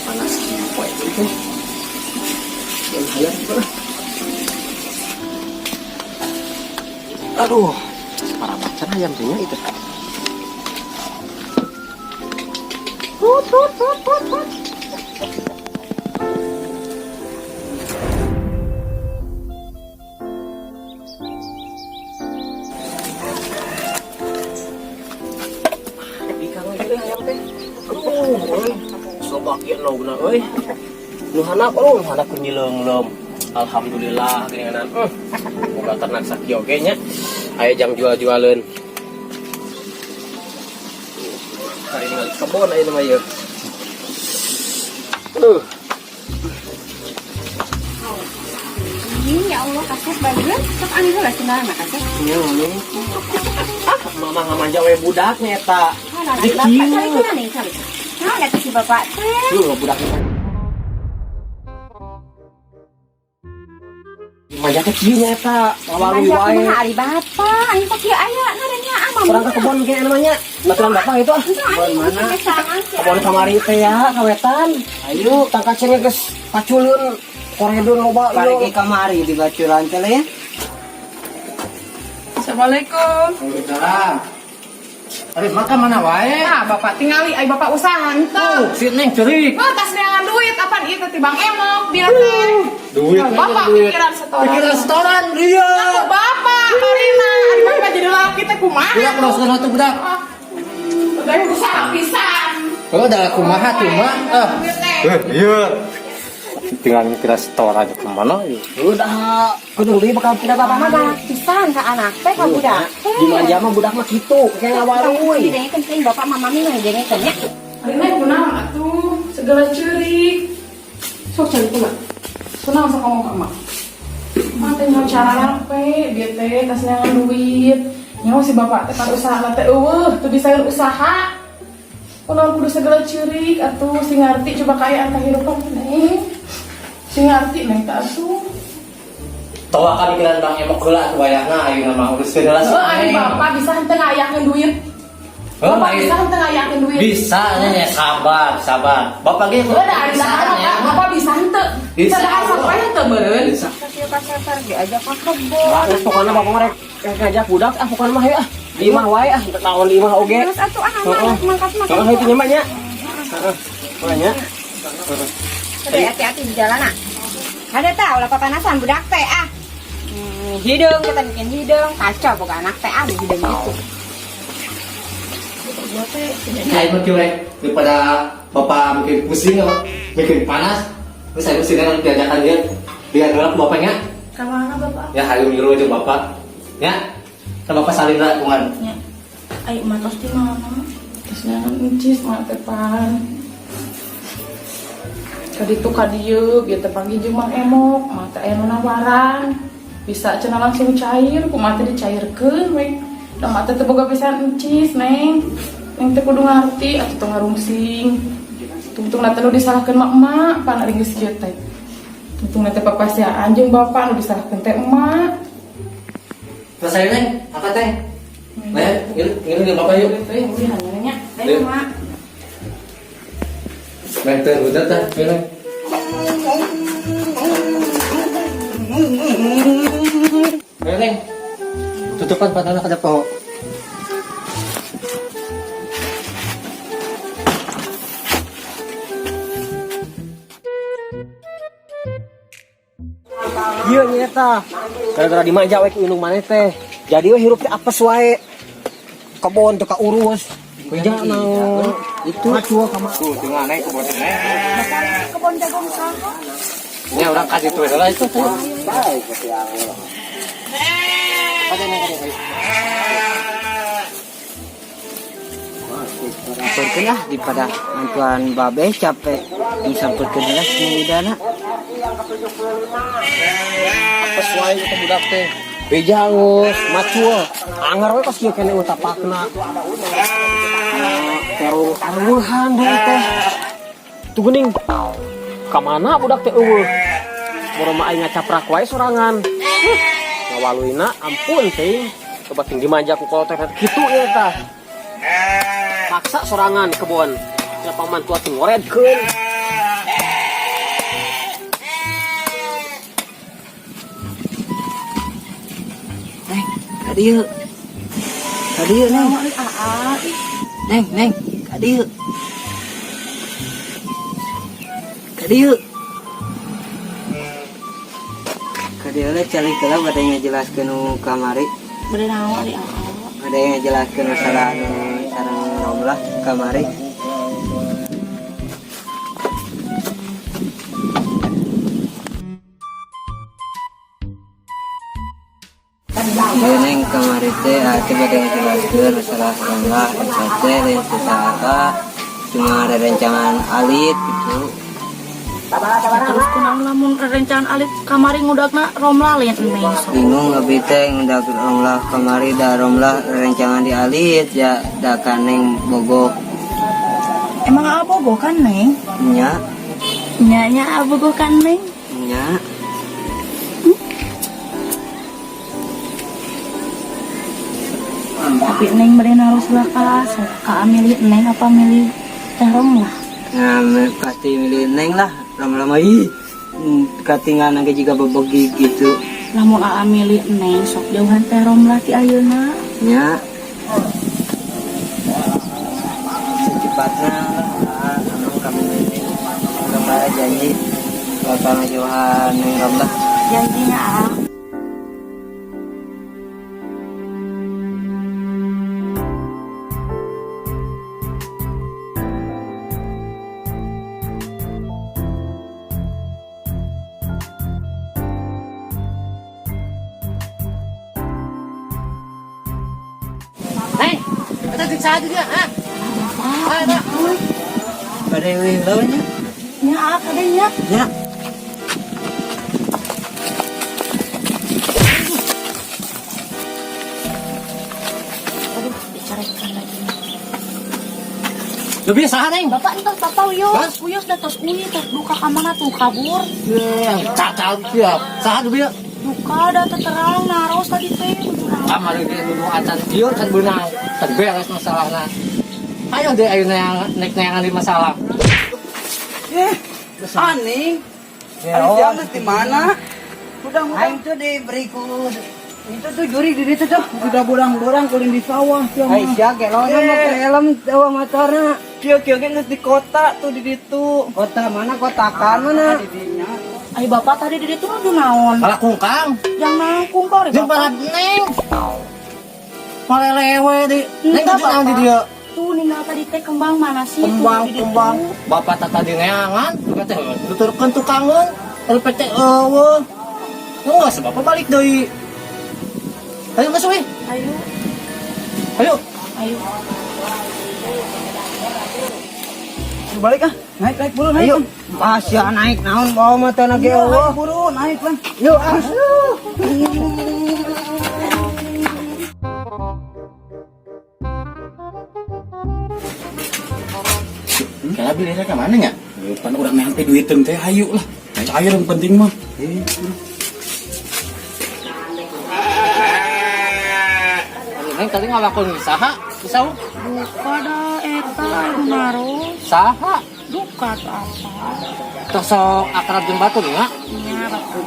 Panas poe itu. Yang hayang juga. Aduh, parah macan hayam teh nya itu. Put, put, put, put, put. Ikan lagi hayam teh. Aduh, euy. Loba kieu logna euy. Nu handap, aduh, nu handap keur nyileungleum. Alhamdulillah geuninganan. Boga ternak sakieu oge nya. Aya jang jual-jualeun. Hari ini ngali kebon ayeuna mah ieu. Aduh. Ini ya Allah, kasep bageun. Sok anu heula cenah mah kasep. Nya anu. Ah, mama ngamanja we budak nya eta. Nah, Di bapak kieu. Cari kunaon nih, cari. Naon eta si bapak teh? Duh, budak. Manja teh kieu nya eta, ngawaluy Manja wae. Kumaha ari bapak? Ini kok kieu aya ngarannya ama. Urang ke kebon kieu namanya. Baturan bapak itu ah. Kebon mana? Kebon kamari teh ya, kawetan. Ayo, tangkacengnya geus paculeun, koredun loba Balik ieu. Kamari di bacuran teh ya. Assalamualaikum. Waalaikumsalam. Ari makan mana wae? Nah, bapak tingali, ai bapak usaha henteu. Tuh, si Neng cerik. Heuh, tas neangan duit apaan ieu teh ti Bang Emok dia teh. Duit. Bapak duit. pikiran setoran. Pikiran setoran dia. Aku bapak, Marina, ari bapak jadi laki teh kumaha? Budak udah sudah tuh budak. Ah, udah usaha pisan. Oh, udah kumaha tuh mah. Ah. Duit teh. Iya. Tinggal kira setoran kemana ya? Udah, kudu deui bakal pindah Bapak mah galak pisan ka anak teh, ka budak teh. Di manja mah budak mah kitu, kayak ngawaluy. Didengekeun teh bapak mama mami mah didengekeun ya. Ari Neng kunaon atuh, segala ceurik. Sok cari kumaha? Kunaon sok ngomong ka emak? Emak teh nyaho cara rape, dia teh tas neangan duit. Nyaho si bapak teh pan usaha teh eueuh, teu bisa usaha. Kunaon kudu segala ceurik atuh, sing ngarti coba kaayaan kahirupan Neng. Sing ngarti Neng teh atuh. Tawa kan pikiran Bang Emok heula atuh wayahna ayeuna mah uruskeun heula si Heuh, ari Neng. bapak bisa henteu ngayakeun duit. Heuh, Bapak ayo. Bisa henteu ngayakeun duit. Bisa nya, sabar, sabar. Bapak ge Heuh, da ari dahar ya. bapak, bapak bisa henteu. Bisa. Bisa dahar sapoe henteu meureun. Bisa. Kieu kasep diajak ka kebon. Wah, terus pokoknya bapak mah rek rek ngajak budak ah, pokoknya mah hayu ah. Di imah wae ah, naon di imah oge. Terus atuh ah, Heeh. mangkat mangkat. Heeh, itu nya mah nya. Heeh. Nya. Tapi hati-hati di jalan ah. Ada tahu lah papanasan budak teh ah. Hidung kita bikin hidung kacau boga anak teh ah hidung gitu. Kayak mah kieu rek daripada bapak bikin pusing apa bikin panas. Terus saya mesti kan diajakan dia biar heula ku bapaknya. Ka mana bapak? Ya hayu ngilu aja bapak. Ya. Sama bapak salin lah kungan. Nya. Ai emak tos di mana? Tos neangan encis mak teh pan. Kaditu ka dieu bieu teh panggih jeung Mang Emok, mak teh aya nu nawaran. Bisa cenah langsung cair, kumaha teh dicairkeun we. Da mak teh teu boga pisan encis, Neng. Neng teh kudu ngarti atuh tong ngarungsing. Tungtung teh nu disalahkeun mah emak, pan ari geus kieu teh. Tungtung teh papasiaan jeung bapak nu disalahkeun teh emak. Terus saya Neng, apa teh? Neng, ngilu ngilu jeung bapak yuk. Teh, ulihan nya. Ayo mak. Neng teh udah teh, ngilu. Ayo Neng. Tutupan patana kada poho. Ieu nya eta. Gara-gara dimanja we ku indung maneh teh. Jadi we hirup teh apes wae. Kebon teu kaurus. Beja nang Itu macul ka Tuh, tinggal naik ke bawah. kebon jagung saha. Ini orang kasih tuh lah itu tuh. Ada nih, ada nih. Samperkeun lah daripada mantuan babe capek disamperkeun lah si Idana. Apes wae eta budak teh. Bejangus, macul, anger we kos kieu keneh utapakna. Terung areuhan deui teh. Tuh geuning. Ka mana budak teh euweuh? Boro mah aing ngacaprak wae sorangan. Huh, ngawaluina ampun teuing. Coba tinggi manja ku kolot teh kitu ieu tah. Paksa sorangan kebon. Ya pamantua teh ngoredkeun. Neng, ka dieu. Ka dieu, Neng. Neng, Neng, ka dieu. Ka dieu. Ka dieu lah calik heula bade ngajelaskeun nu kamari. Bade naon ari aa? Bade ngajelaskeun masalah anu sareng Romlah kamari. Ieu Neng kamari teh atuh bade ngajelaskeun masalah Romlah eta teh lain teu saha cuma rerencangan alit gitu. Terus kunaon lamun rerencangan alit kamari ngudagna Romlah lain Neng sok. Bingung abi teh ngudag Romlah kamari da Romlah rerencangan di alit ya da ka Neng bogoh. Emang aa bogoh kan Neng? Nya. Nya nya aa bogoh kan Neng? Nya. Tapi Neng bade naros lah ka sok ka milih Neng apa milih Teh Romlah? Nah, pasti milih Neng lah. Lama-lama ih katingalan ge juga bebegi gitu. Lamun aa milih Neng sok jauhan Teh Romlah ti ayeuna. Nya. Secepatnya lah, emang kami ini udah janji bakal ngejauhan Neng Romlah. Janjinya aa. Neng, eta jeung saha dia, ha? Bade euy heula nya. Nya aa kade nya. Nya. Aduh, dicarekan lagi. Lebih saha Neng? Bapak entos bapak uyus, Hah? uyus dah tos uy tos duka ka mana tuh kabur. Cacal dia. Saha lebih? Duka dah terang naros tadi teh. Kamari ge nu acan ieu can beunang, can beres masalahna. Ayo deh ayo neang nek neangan di masalah. Aneh. Ya, Ari jam di mana? Aing tuh diberi ku itu tuh juri di situ tuh. Udah borang-borang kulin di sawah sia Ai mah. sia gelona mah ke helm eueuh motorna. Kieu-kieu ge geus di kota tuh di ditu. Kota mana kotakan mana? Ai bapak tadi di ditu nuju naon? Malah kungkang. Yang nangkung kok ari Jeung bapak. para Neng. Malelewe di. Neng Entah, tadi naon di Bapak. dieu? Tuh ninggal tadi teh kembang mana sih? Tuh, Kembang di ditu. kembang. Bapak tadi tadi neangan, teh nuturkeun tukangeun, LPT eueuh. Enggak sebab balik deui. Ayo masuk weh. Ayo, Ayo. ayo. Balik ah. Naik naik buru naik. Ayo. Masya naik naon bawa mata ge Iya, eueuh. naik buru naik lah. Yuk ah. Kala bilirnya ke mana nya? Pan urang nyampe duiteun teh hayu lah. Cair yang penting mah. Neng tadi ngalakon saha? Saha? Duka dah eta anu naros. Saha? Duka tuh apa? Tos sok akrab jeung batur nya. Nya bapak.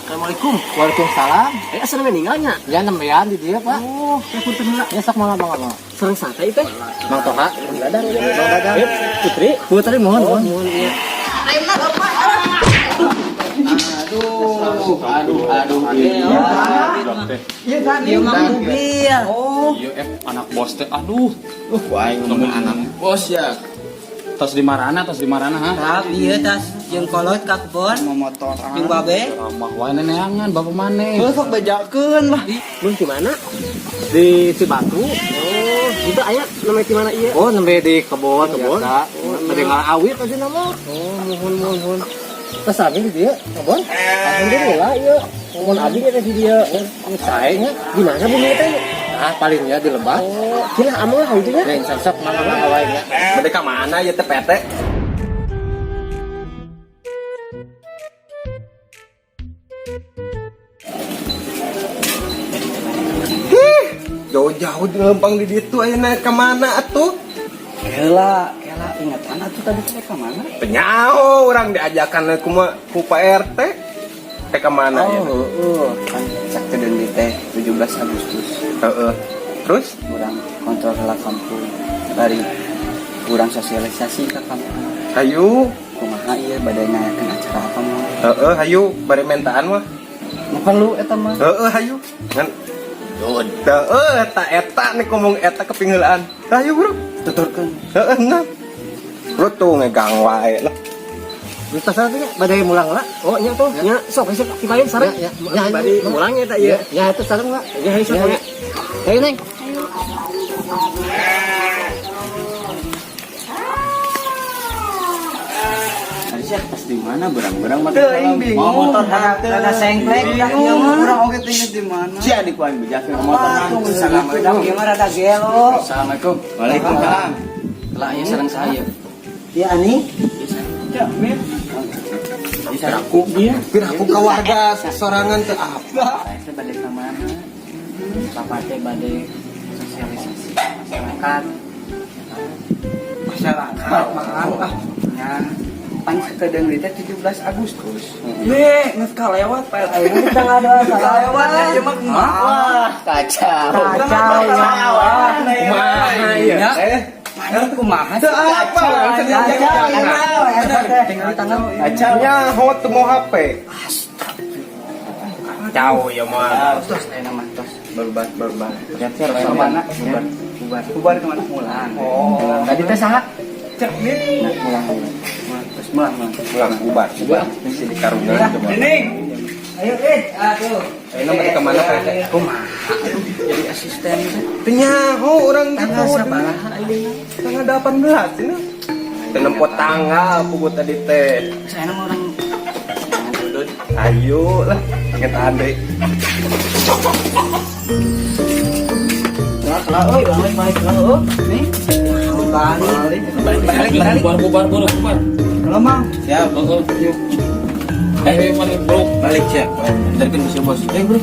Assalamualaikum. Waalaikumsalam. Asa meninggalnya? Ya nembean di dia, Pak. Oh, saya pun heula. Ya sok mangga mangga mangga. Sareng santai teh. Mang Toha. Mang Dadang. Mang Dadang. Putri. Putri mohon Oh, mohon. mohon iya. Aduh, aduh, aduh. Iya, tadi. Iya, mah mobil. Oh. Iya, anak bos teh, aduh. Wah, aing ngomong anak bos ya. Tas di marana, tas di marana, ha? Tap, iya tas jeung kolot ka kebon. Mau motor. Jeung babe. Ramah wae neneangan bapak maneh. Heuh, sok bejakeun lah. Mun di mana? Di Cibatu. Oh, itu aya namanya di mana ieu? Oh, nembe di kebon, Kebon? biasa. Bade awit aja nama. Oh, muhun muhun muhun. Terus abi di dieu, kebon. Alhamdulillah ieu. Mun abi teh di dieu. Sae nya. Di mana bumi teh? Ah, palingnya di lebah. Oh, kira amang lah itu nya. Neng sok mangga mangga wae nya. Bade ka mana ya teh PT? Hih, jauh-jauh di lempang di ditu ayeuna ka mana atuh? Kela, kela ingatan atuh tadi teh ka mana? Penyaho urang diajakan kumaha ku Pak RT. Teh ka mana ya? Oh, heeh. Kan sakedeun di teh 17 Agustus. Heeh. Terus Urang kontrol heula kampung. Bari urang sosialisasi ke kampung. Hayu, Kumaha ieu bade ngayakeun acara apa mah? heeh hayu bari mentaan mah. Nu perlu eta mah. Heeh hayu. Ngan heeh eta eta nih ngomong eta kepinggeulaan. Hayu bro. Tuturkeun. Heeh nah. Bro tuh ngegang wae lah. Tas atuh nya bade mulang lah. Oh, nya tuh, nya sok sok dibayin sareng. Ya, ya, ya, Bari mulang nya teh ieu. Ya, itu sareng lah. Ya, hayu sok Ya. nya. Hayu, Neng. Tadi sih tas di mana berang-berang mah. Teu aing bingung. Mau motor rada sengklek dah ieu mah. Urang oge teh inget di mana. Si adik ku aing bejakeun motor. Assalamualaikum. Ieu mah rada gelo. Assalamualaikum. Waalaikumsalam. Lah ieu sareng saya. Iya ani. Ya, Mir. Piraku, piraku ka warga sorangan teh apa? Saya teh bade ka mana? Bapak teh bade sosialisasi masyarakat. Masyarakat maaf ah. Nya pan sakedeung di teh 17 Agustus. Ye, geus kalewat Pak. Ayeuna tanggal 2 Kalewat ya ieu mah kumaha? Wah, kacau. Kacau. Kumaha ieu teh? Mana kumaha Teu apa urang Tinggal tanggal Kacau. Nyaho teu mau HP. Kacau ya mah. tos ayeuna mah tos. Berubah berubah. Ke mana? Bubar. Bubar. Bubar kemana? Mulang. Oh. Tadi teh saha? Cek Mir. Nah, mulang mulang. Mulang terus mulang mulang. Pulang bubar. Bubar. Di karungan coba. Nining. Ayo aduh. Ayeuna bade ka mana Pak RT? Kumaha? Jadi asisten teh. Teu nyaho urang Tanggal gitu. sabaraha ayeuna? Tanggal 18 ini. Teu nempo tanggal pugu tadi teh. Saya mah orang jangan dudut. Ayo lah, ngetaan deui. Lah, lah, euy, balik balik lah, euy. Nih. Balik. Balik balik balik. Bubar bubar bubar bubar. Kalau mang. Siap, heeh. Eh, mana bro? Balik siap. Dari si bos. Eh bro.